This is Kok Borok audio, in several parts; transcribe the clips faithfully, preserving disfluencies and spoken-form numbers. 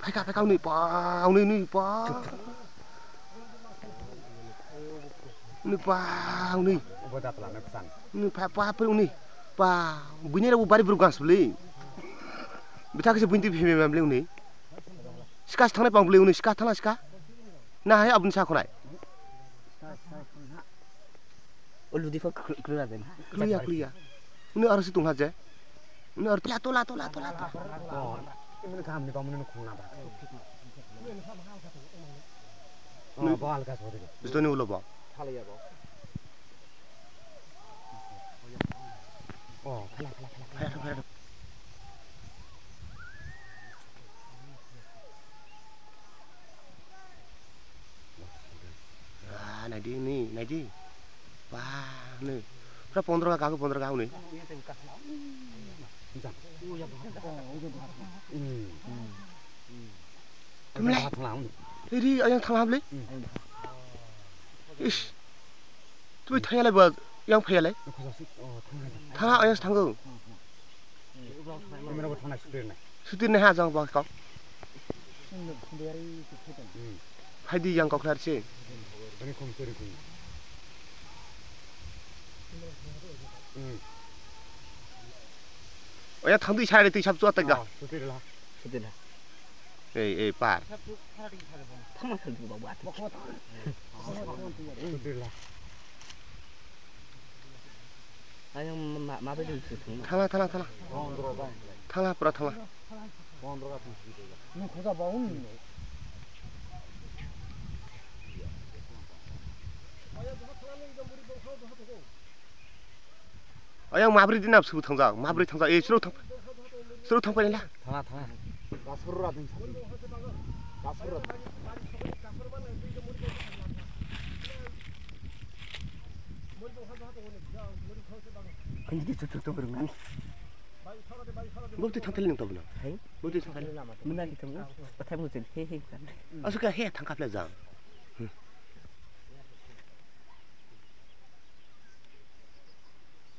Phaikha, phaikha, uni pa, uni, uni pa. Uni pa, uni. Obo da pla na ksan. Uni pa, pa, pa, uni. Pa, buini rabo bari bru gas bli. Bithak se buini phimi mam bli uni. Sika thangna pang bli uni, sika thangna sika. Na hai abun sa khonai. O ludi kho klu-, kluna den. Kluya, kluya. Uni aro si tungha je. Uni aro tola, tola, tola, tola, tola. Oh, ini kami kamu ini khung napa? Oh, bal kas bodi. Bisto ni ulo ba. Thala ya ba. Oh, thala, thala, thala, thala. Phai, phai, phai. Ah, naidi ni, naidi. Ba, ni. Pura pondro ka, kaku pondro ka, ni. Tumle. Eri, ayang thangla hamle. Ish. Twi thayale ba, yang phayale. Thangla ayang thango. Sutir ne ha jang ba kok. Phaidi yang kok lar se. Oya thangdi sai twi sap chuat ga. Sutir la. Sutir la. Ei, ei, par. Thangma thangdi ba ba. Sutir la. Ayang ma, ma, ma bai ding thung. Thangla, thangla, thangla. Thangla, pura thangla. Ayang mabri dinap subu thangjak, mabri thangjak, eh, suru thang, suru thang paila. Thangla, thangla. Gasur ra ding sa. Gasur ra. Ang di chuchuk tong rung nang. Bukti thang thali nang tabuna. Hai? Bukti thang thali. Muna ki tong. Pathai mo chen he he kan. Asuka he thang kapla jang.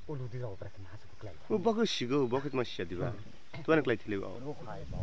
Ulu di jao prak ma asuka klai. O bago sigo, bago ma sia diba. Tuan klai thili ba. Ro khai ba.